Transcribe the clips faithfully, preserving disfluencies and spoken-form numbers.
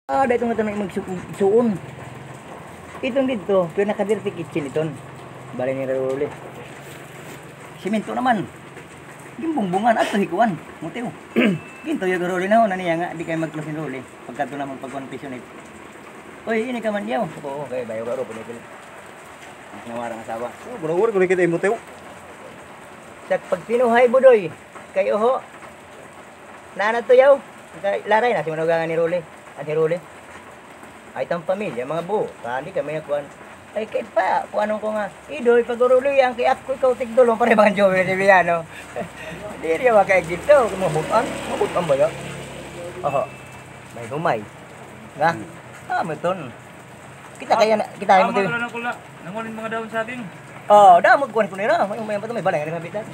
Ah, dayto nga tanan magsuon. Iton didto, pero nakadirty kitchen iton. Balay ni Rolly. Simento naman. Ginbungbungan, adto hi kuan, Mutiw. Gintuyag Rolly na, ho, na niya nga, di kay mag-close ni Rolly. Pagkadto naman pagkuan piso nit. Oy, ini ka man, yaw. Oo, kay bayo ka, Rolly. Ang nawara nga asawa. Oh, burawar ko nakita imo, Tiw. Sa pagtinuhay, Budoy. Kay oho. Nana to, yaw. Kay laray na, si manugangan ni Rolly. At ni Rolly. Ay, tang pamilya, mga buo. Kani kami nga kuan. Ay, kay pa, kuanon ko nga. Idoy, pag-uruloy, ang kay ako, ikaw, tigdulong, pare, mga Joey Revillano. Di niya makaigit to. Mabutan. Mabutan ba yan? Oho. May humay. Nga? Ah, maton. Kita kaya na, kita mo to. Wala na kula. Nangunin mga dahon saging. Oh, damo kuan ko nira. May, may, may balay nga nira bitas.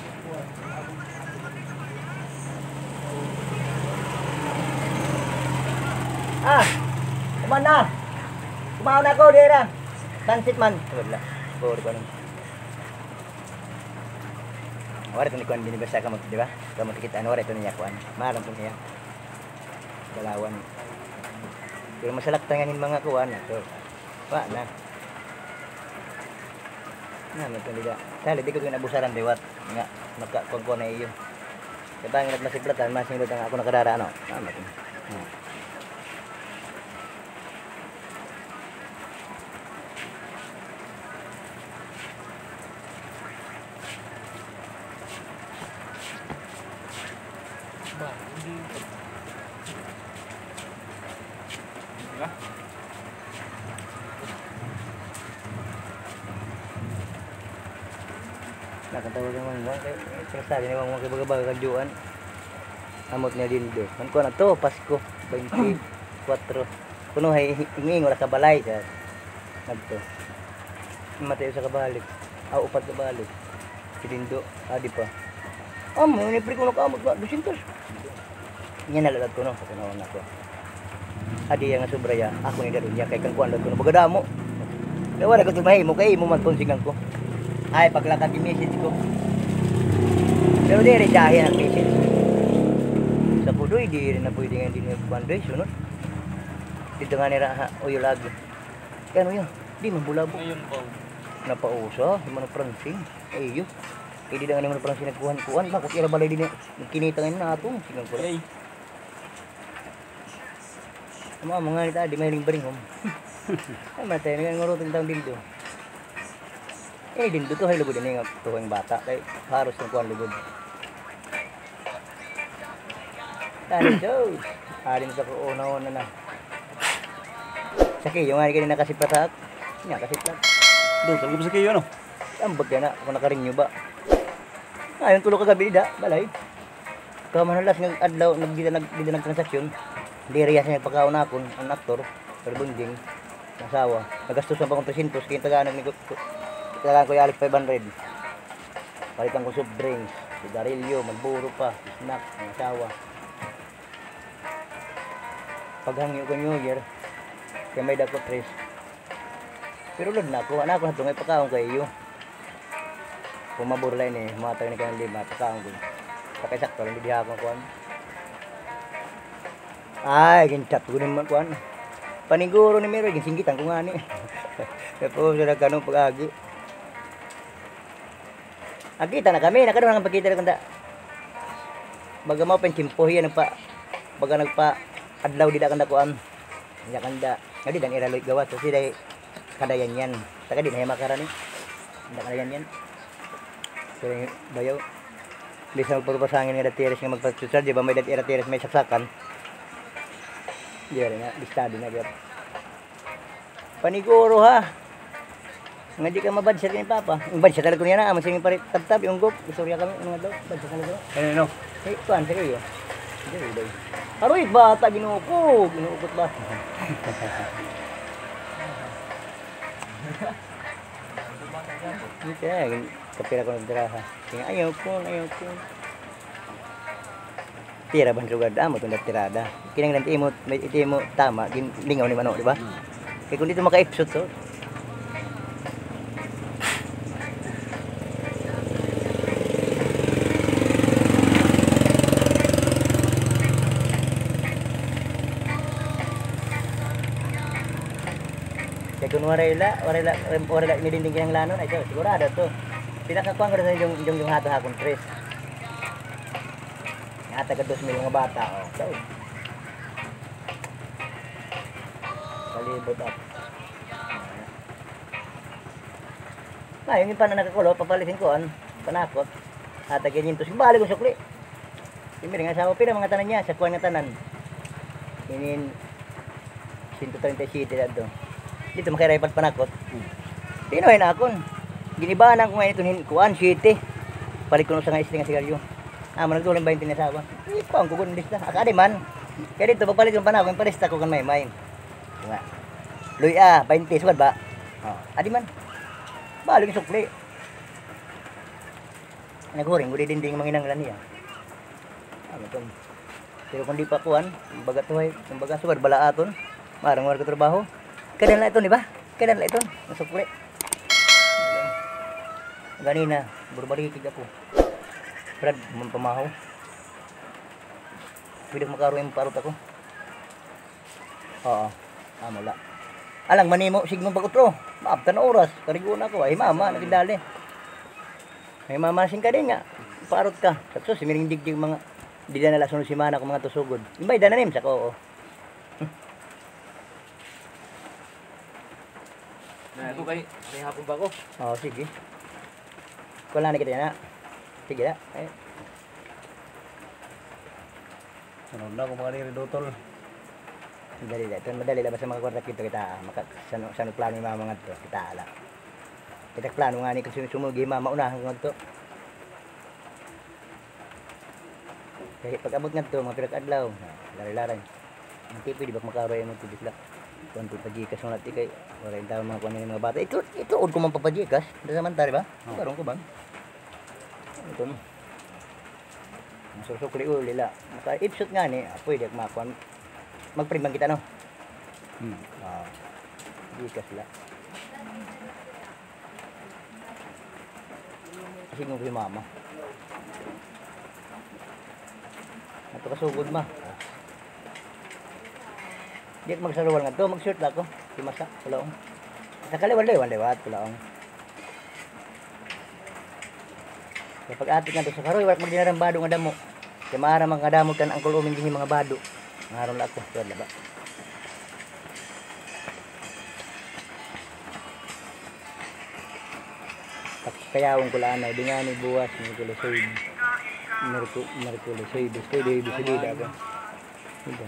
Ah, kuman na. Kumaon ako, dira. Pansit man. Wala. Bawal ko nun. Wala ko ni kuan din basta ka mag, di ba? Ka magkita, ano, wala ito niya kuan. Maram po niya. Dalawan. Pero masalaktan nga nin mga kuan, ito. Wa na. Na, mato nila. Sali, di ko ginabusaran liwat. Nga, makakuan ko na iyo. Kaya bang nagmasiplatan, masinglot ang ako nakarara, ano? Ah, mato. Hmm. Ba, hindi. Diba? Nakatawa naman mo. Kaya, kaya sabi ni Mama, kaya baga-baga kadyoan. Amot niya din do. Ang kuha na to, Pasko, twenty-four. Kuno hay, ingo-ingo ra ka balay, sir. Nagto. Matay usa ka balik. Ah, upat ka balik. Si Dindo, adi pa. Amo, ni pre ko nakaamot ba, dosyentos. Niya na lalat ko, no? Sa panahon ako. Adi yang sobra ya, ako ni Darunya, kay kang kuan lalat ko, no? Baga damo. Kaya wala ko ito mahimo, kay imo man pon sigang ko. Ay, paglakad yung message ko. Pero di rin dahil ang message. Sa Pudoy, di rin na pwede nga din yung kuan doy, sunod. Dito nga nira, ha, uyo lagi. Kaya ano yun? Di man bulabog. Ngayon pa. Napausa, yung mga Francine. Ay, yun. Kaya di na nga naman Francine nagkuhan-kuhan. Bakit ira balay din yung kinita ngayon natin? Sigang ko lang. Ay. Ama, mga nita, di mahiling baringhom. Ay, matay, nagangurutong taong dildo. Eh, dildo to, hay lugod ini nga tuwing bata. Kay, haros ng kuhan lugod. Tani, Joe. Arin sa ko, una-una na. Sa kiyo nga, kini nakasiplatak. Nga, kasiplak. Doon, talaga ba sa kiyo, ano? Ambot yan na, kung nakarinyo ba? Ngayon, tulo ka gabi, da, balay. Kamanalas nga adlaw, nagdida, nagdida nagtransaksyon. Diri siya nagpakaon akon, ang aktor, pero bunding, ang asawa. Nagastos na pa akong tresyentos, kaya tagaan ni, tagaan ko yung Alex five hundred. Palitan ko soft drinks, sigarilyo, Marlboro pa, snack, ang asawa. Paghangyo ko New Year, kaya may dako tres. Pero lod na ako, anak ko na ito, may pakaon kayo. Kung maburla ini, mga tayo ni kayong lima, pakaon ko. Pakaisakto lang, di ako kuan. Ay, ginchat ko din man kuan. Paniguro ni Miro, ginsinggitan ko nga ni. Tapos, sa nagkano pag-agi. Agkita na kami, nakaroon nga pagkita na kanda. Baga mao pa yung tiyempo, hiya nagpa, baga nagpa adlaw dida kanda kuan. Hiya kanda, nga dida ang iraloy gawas, so sila kadayan yan. Saka di na hiya makarani. Kanda kadayan yan. Sila bayaw. Di sa magpapasangin nga datiris nga magpatutusan, di ba may datiris may saksakan. Di rin nga, bistado na gyud. Paniguro, ha? Nga di ka mabadsat ni Papa. Ang badsat talaga niya na, aman siya yung pare, tabtab, yung gop. Istorya kami, ano nga daw? Badsat talaga. Ano, ano? Eh, kuan, sige, yun. Sige, yun, day. Aroy, bata, ginuko. Ginuko ba? Hindi kaya, kapira ko nagdara, ha? Sige, ayaw ko, ayaw ko. Tira ban sugad amo tong tirada. Kinahanglan imo, imo tama, gin-, lingaw ni mano, di ba? Hmm. Kay kun dito makaipsot, so. Kay kun waray la, waray la, waray la ini dinding kinahanglanon, ay, so, sigurado to. Pinakakuan ko na sa yung, yung, yung hato hakon, tres. Nga taga dos mil mga bata, oh. So, palibot up. Ay, yung pa na nakakulo, papalitin ko, an, panakot. Ata quinientos, balik ko sukli. Siyempre, nga asawa, pila mga tanan niya, sa kuwan nga tanan. Inin, sento treinta y siete na to. Dito, makiraypat panakot. Pinuhay na akon. Ginibanan ko nga ito, hin-, kuwan, siyete. Palit ko na sa nga isli nga sigarilyo. Ah, managdulang baynte niya asawa. Ikuan ko, gun lista. Aka di man. Kaya dito, pagpalit ko panakot, yung palista ko kan may may. Nga. Luy, ah, baynte, sugad ba? Oh, adi man. Balik yung sukli. Naghuring, gudi dinding manginanglan niya. Ano to? Pero kung di pa kuan, kumbaga tuhay, kumbaga sugar, bala aton. Marang war ka trabaho. Kailan la iton, di ba? Kailan la iton? Nasukli. Ganina, burbarikig ako. Brad, mampamahaw. Pwede ko makaroon yung parot ako. Oo. Amo la. Alang manimo, sigmo pag-utro. Maabtan na oras. Karigo na ako. Ay, mama, nakidali. Ay, mama, sing ka din nga. Parot ka. Sa sus, si Miring Digdig mga, di na nala sunod semana ko mga tusugod. Imbay, dananim sa ko, oo. Na, ito kay, may hapon pa ako. Oo, sige. Wala na kita na. Sige na. Ay. Ano na, kung mga diri, dutol. Madali la. Ito, madali la. Basta makakwarta kita, kita. Maka, sano, sano plano ni mama nga to. Kita la. Kita plano nga ni kasi sumugi mama unahan ko nga to. Kay pag-abot ngadto, mga pila ka adlaw, lari-laray. Ang tipi, di ba, makaroy mo tubig la. Kuwan, pa-Gcash mo na ti kay, wala yung tao mga kuwan yung mga bata. Ito, ito, ud ko man pa-Gcash. Ito naman tari ba? Oh. Karoon ko ba? Ito, no? Masusukli uli la. Maka-ipsot nga ni, ah, pwede ako makakuan. Mag-print man kita, no? Hmm. Ah, Gcash la. Kasi mo kay mama. Ato kasugod, ma. Di magsaruwal nga to, mag-short la ako. Di masa, pulaong. Sa kaliwat, liwan, liwat, pulaong. Kay pag-atik nga to sa karoy, wala magdinarang bado nga damo. Kay maaram ang kadamo kan Uncle Oming dinhi mga bado. Ngaron la ako, wala ba? Kayawon ko la anay, di nga ni buwas, Miyerkules, Huwebes. Miyerku-, Miyerkules, Huwebes, pwede, Huwebes, pwede ako. Dida.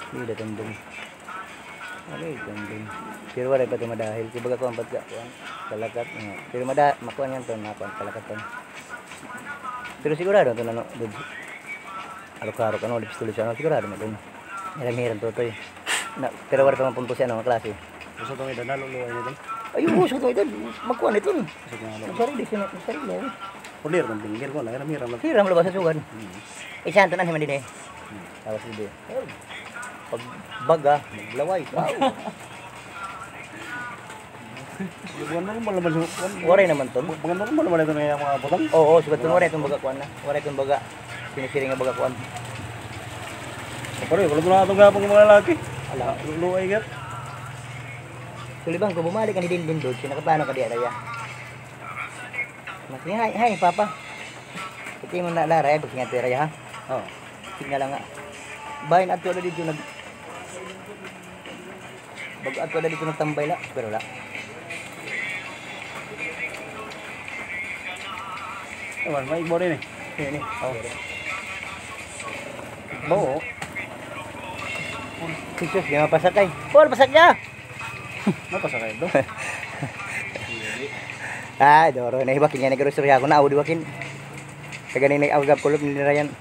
Dida tandong. Ano yung tandong? Pero wala pa ito madahil. Kaya baga ko ang pagka, kuwan, kalakat, ano. Pero mada-, makuha niyan ito, makuha, kalakat ito. Pero sigurado ito na, no, dud-, arok-arok, ano, lips to lips, ano, sigurado mo ito. Hiram-hiram, Totoy. Na, pero wala pa man punto siya, ano, klase. Gusto itong edad, naluluway na ito. Ay, oo, gusto itong edad. Magkuha na ito. Gusto itong ano. Magsarili siya, magsarili, oh. Kulir ng pinggir ko, hiram-hiram lang. Hiram lang ba sa sugan? Hmm. Isa, ito na, himan din eh. Hmm. Tapos hindi. Ayun. Pag baga, maglaway. Wow. Buwan normal naman sa, buwan. Waray naman ton. Buwan normal naman ito na yung mga butang. Oo, sugat ton, waray ton baga kuan na. Waray ton baga. Sinisiring nga baga kuan. Pare, wala ko na itong gapang mga lalaki. Ala. Luluway ka. Sulibang ko, bumalik ang hidindin doon. Sinakaplano ka diya, kaya. Mas, hi, hi, Papa. Ito mo na, Lara, eh, gusto niya pera, ha? Oo. Sige na lang nga. Bahin, adto na dito, nag-, bag-, adto na dito, nagtambay la. Pero wala. Ewan, may ibo rin eh. Yun eh. Oh. Bo. Jesus, di mapasakay. Paul, pasakya! Mapasakay ito. Ay, doro na iba, kanya nag-grocery ako na, audi wakin. Kagani na, awgap kulop ni Ryan.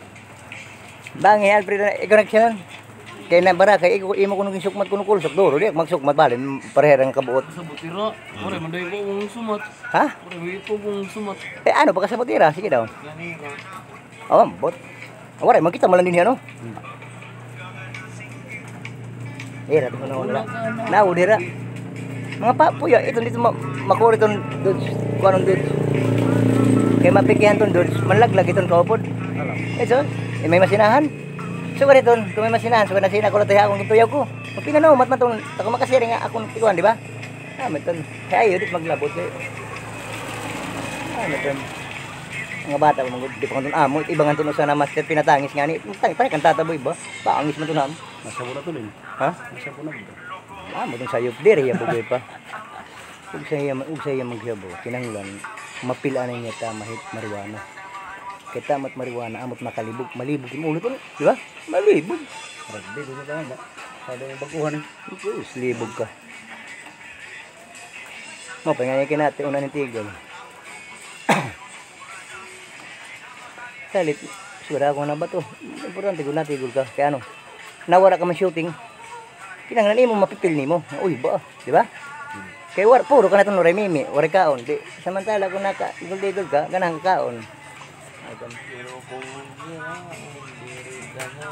Bangi, Alfred, ikaw nagsiyanan. Kaya na bara, kay ikaw, imo ko nung sukmat ko nung kulsok, duro, di, magsukmat, bali, pareha rin kabuot. Sa butira, ore, manday ko kung sumat. Ha? Ore, may ito kung sumat. Eh, ano, pagkasabot ira, sige daw. Gani ka. Oh, ambot. Waray, magkita mo lang din yan, no? Hmm. Eh, rato mo na wala. Nawo, dira. Mga pa, puya, ito dito ma-, makuri itong dudes. Kuha ng dudes. Kaya mapikihan itong dudes. Manlaglag itong kaupod. Ito, eh, may masinahan. Sugar iton, kung may masinahan, sugar na sina ko lang tayo akong tuyaw ko. Pinano, mat-, maton, ako makasiri nga akon tiguan, di ba? Ah, maton. Kay ayo, di maglabot, kay. Ah, maton. Mga bata pa, mga, di pa kanton amo, iba nganton usa na master pinatangis ngani. Tang-, tangis kan tata boy ba? Pangis man to na. Masabo na to, Lin. Ha? Masabo na to. Ah, maton sayop, diri, ya, bugoy pa. Ug sa iya, ug sa iya maghiyabo, kinahanglan mapil-an niya ta mahit marijuana. Kay ta mat marijuana, amot makalibog, malibog im ulo to, di ba? Malibog. Rugby, gusto ka na. Kada yung baguhan eh. Sus, libog ka. Mao pa nga kinati, una ning tigol. Salit, sigurado ako na ba to? Importante, gud na tigol ka. Kay ano, nawara ka man shooting. Kinahanglan imo mapipil nimo. Uy, ba? Di ba? Kay war-, puro ka na to, waray mimi, waray kaon. Di, samantala kung naka-igol-igol ka, ganahan ka kaon. Pero kung diri ka na,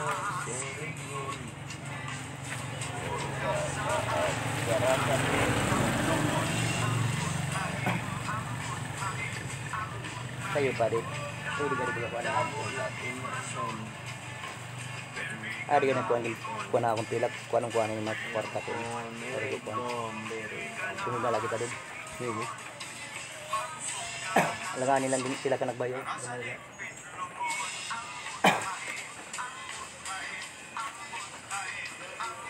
Kayo, pare. Pwede ka rin pala. Ah, di ka nagkuhan din. Kuha na akong pilak. Kuha nang kuha na yung mga kwarta ko. Pare ko, kuha. Sunod na lagi ka din. Sige. Alangan nila din sila ka nagbayo.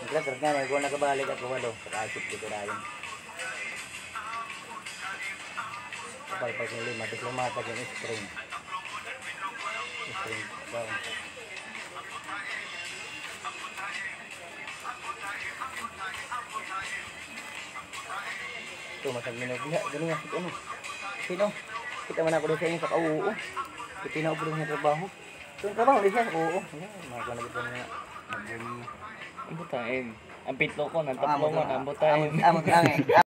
Naglatrag nga na, kung nakabalik ako, walo, pag-asip dito na yun. Kapag pag yung lima, tapos lumatag yung spring. Spring, ba? Ito, masag minag-, ganun nga, ano? Sino? Kita man ako doon sa inyo sa kauo. Ito na ako doon sa trabaho. Ito ang trabaho, di siya? Oo. Ayan, mga kuwan na dito nga. Ang butaim. Ang pitlokon, ang taplongon, ang butaim. Amo, amo, amo,